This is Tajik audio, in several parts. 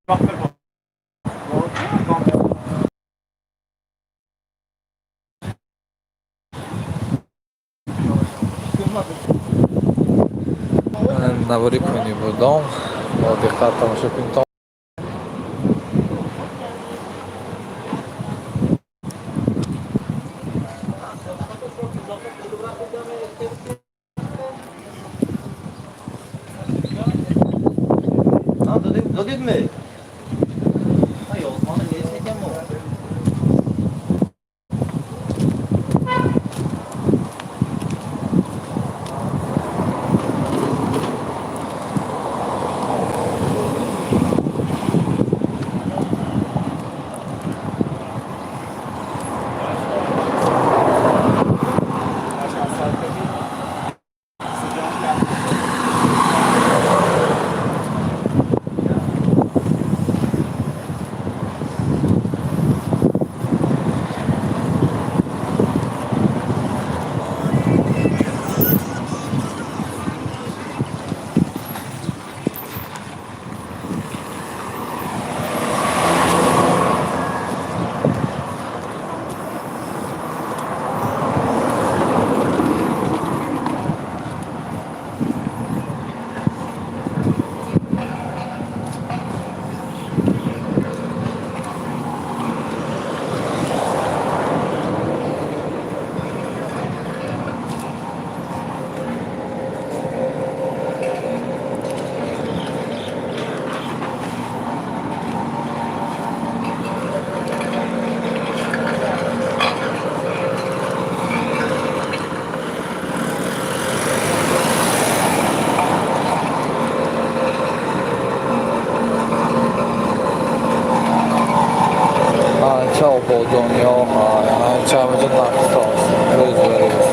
Навори кунӣ будом, бо диққат тамошо кунед. Додидме? Анча ободониҳо, анча ҳамаҷо нақшҳост, рӯз ба рӯз.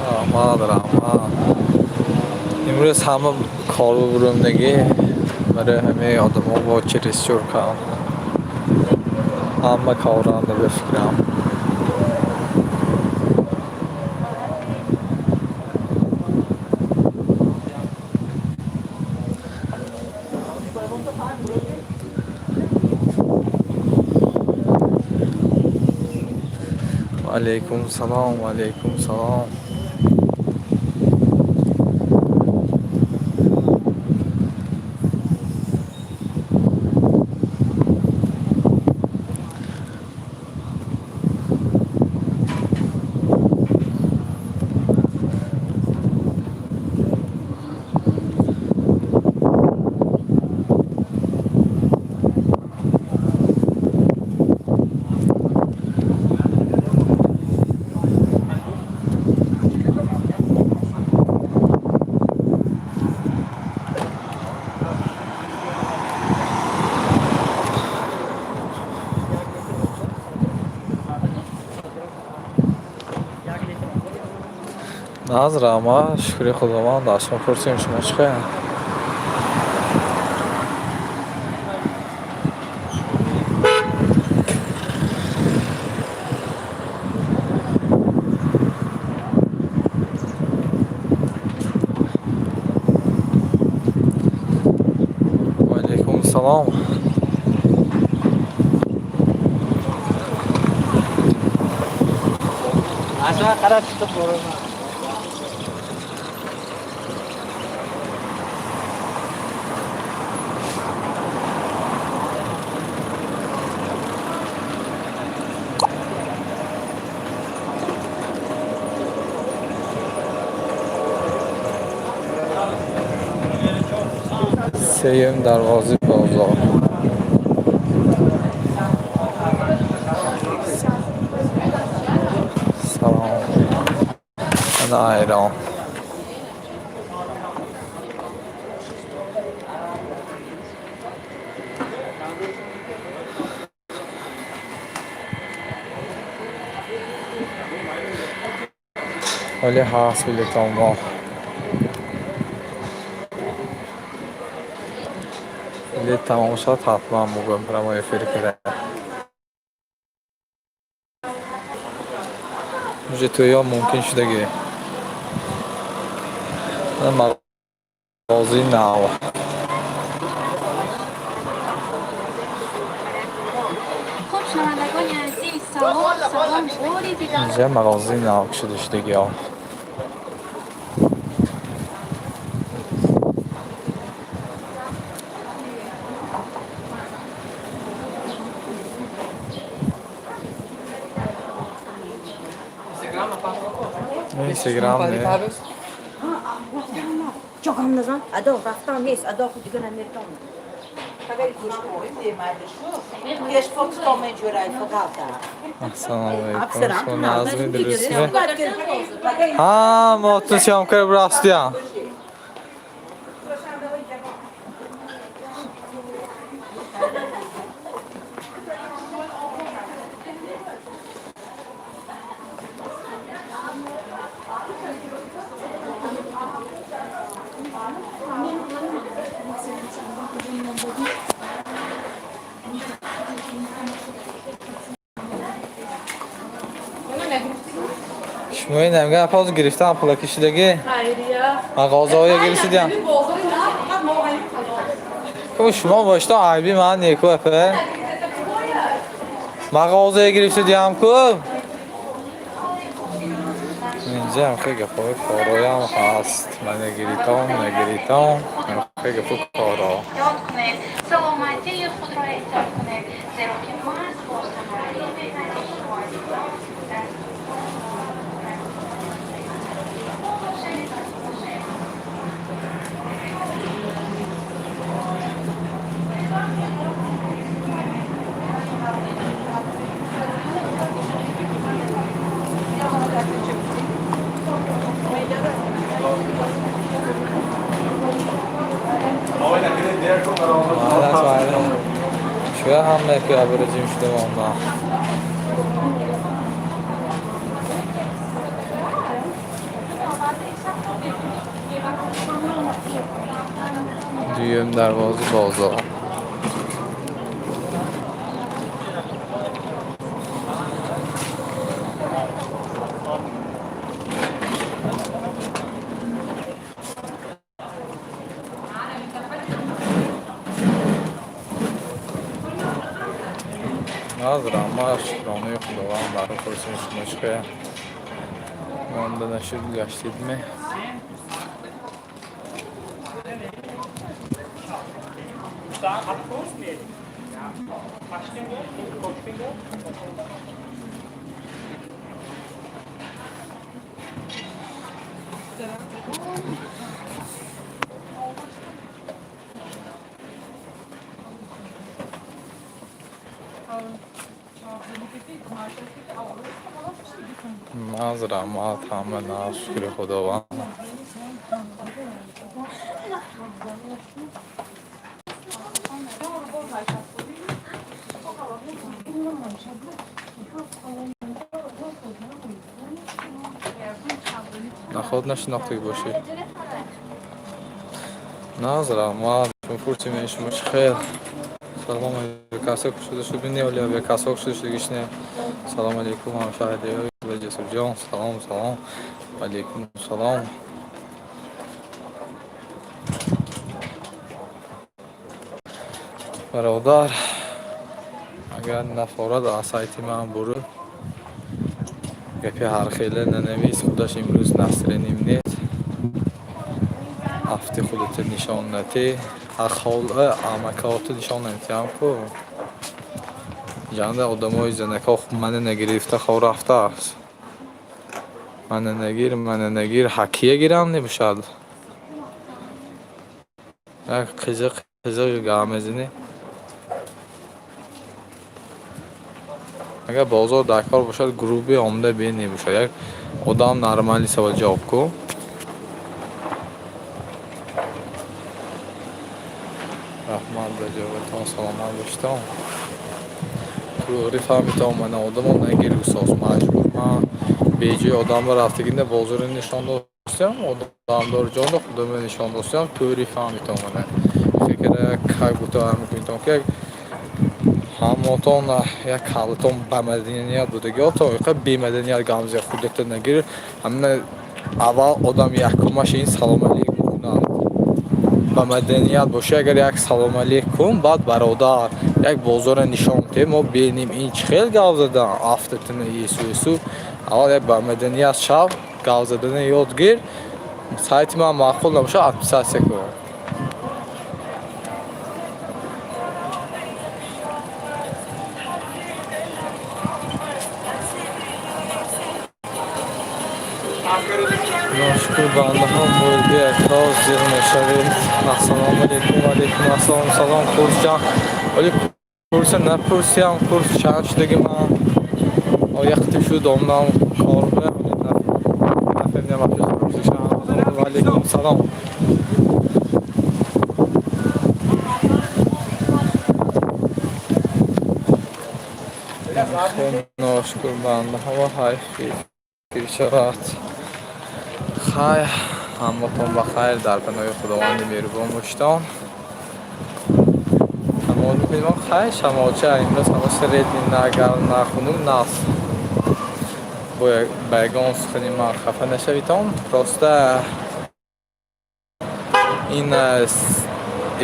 Раҳмат, раҳмат. Имрӯз ҳама кору бурумдагӣ барои ҳамаи одамо бо чересчур кам. Ҳама коранда, ба фикрам. Ваалайкум салом, ваалайкум салом. Наз, раҳмат, шукри Худованд, аз шумо пурсем, шумо чӣ хел? Салом. Сеюм дарвози бозор. Салом. Ана айрон. Ҳоли ҳаст билетонмо. Билет тамом шуд, ҳатман бугун прямой эфир кира. Уже тӯё мумкин шудагӣ. Мағозаи нав. Хуб, шунавандагони азиз, салом, салом, бори дигар. Инҷа мағозаи нав кушода шудагиҳо. Инстаграм не. Чокам назан, адо рафтан нест, адо худ дига намертон. Ассалому алайкум. Шумо назми, дурустми? Ҳа, мотун съёмка растиям. Шумо ин намга пауз гирифтан пулаки шудагӣ? Мағозаҳоя гирифтидиям? Ку шумо бошто айби ман неку апа. Мағозая гирифтидиям ку. Инҷа ҳам хеле гапҳои короям ҳаст. Ман нагиритон, нагиритон. Хеле гапу коро. Эҳтиёт кунед, саломатии худро эҳтиёт кунед, зеро ки маҳз бо самараи меҳнати шумо, азизон, дар бошед, бошед. Маълаш, майли. Шуя ҳама ки абраҷим шуда монда. Дуюм дарвози бозор. Назрам, ма шукронаи Худованд барои пурсини шумо чӣ хел монда нашуд, гаштидме? Назрам, ма ҳама наз, шукри Худованд. Наход нашинохтагӣ бошӣ. Назрам, ма пурсиме шумо чӣ хел. Салом алейкум. Касо кушода шуд, не оли касо кушода шудагиш не. Салом алейкум, ҳамшаҳриҳои Ҷасурҷон. Салом, салом. Алейкум салом. Бародар, агар нафорад, аз сайти ман буру. Гапи ҳархела нанавис, худаш имрӯз настроением нест. Афти худата нишон натӣ. Ахола амакота нишон наметиҳам ку. Ҷанда одамои занако мана нагирифта хор рафтааст. Мана нагир, мана нагир, ҳакия гирам небошад. Як қизиқ қизиқ гап мезанӣ. Агар бозор дар кор бошад, грубый омада бин небошад. Як одам нормальный савол ҷавоб ку. Раҳмат ба ҷавобатон, саломат бошитон. Туғри фаҳмитон, мана одамо нагир гусос маҷбур. Ман беҷои одамба рафтагинда бозорро нишон достиям, одамдор ҷондо худома нишон достиям, туғри фаҳмитон мана. Фикра как будто мекунитон ки ҳамотон як ҳалатон ба маданият будагиотон, иқа бемаданият гамзия худата нагир. Ҳамина аввал одам якумаш ин салом алейкум кунад. Ба маданият бошӣ, агар як салом алейкум, баъд бародар як бозорро нишон те, мо бинем ин чӣ хел гап задан, афтатина есу есу. Аввал як ба маданият шав, гап задана ёд гир. Сайти ман маъқул набошад, отписаться кун. Ношукр бандаҳо, мурди акро зиқ мешавед. Ассалому алейкум, алейкум ассалом, салом курсҷон. Оли курса напурсиям, курс чанд шудаги ман. Ояқти шуд омдам корба, нафаҳмидам курсишам. Ва алейкум салом. Ношукр бандаҳо, ҳайф фикр шавад. Хайр, ҳаматон ба хайр, дар паноҳи Худованди меҳрубон бошитон. Тамом мекунем. Хайр, шамолча имрӯз ҳаво средний, на гарм, на хунук, нас. Ба ягон сухани ман хафа нашавитон. Просто ин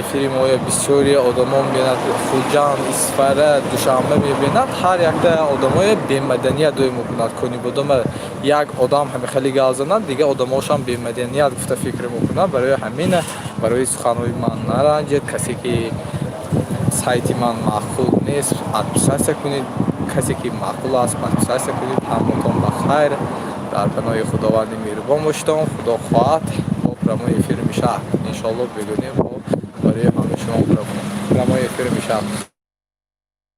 эфири моя бисёри одамо мебинад, Хуҷанд, Исфара, Душанбе мебинад. Ҳар якта одамое бемаданият дӯй мекунад. Конибодома як одам ҳами хеле гап занад, дигар одамошам бемаданият гуфта фикр мекунад. Барои ҳамин барои суханҳои ман наранҷед. Касе ки сайти ман маъқул нест, отписаться кунед. Касе ки маъқул аст, подписаться кунед. Ҳаматон ба хайр, дар паноҳи Худованди меҳрубон бошитон. Худо хоҳад, бо прямой эфир мешавад. Иншоалло, бегунем, бо барои ҳамаи шумо прямой эфир мешавад.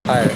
Хайр.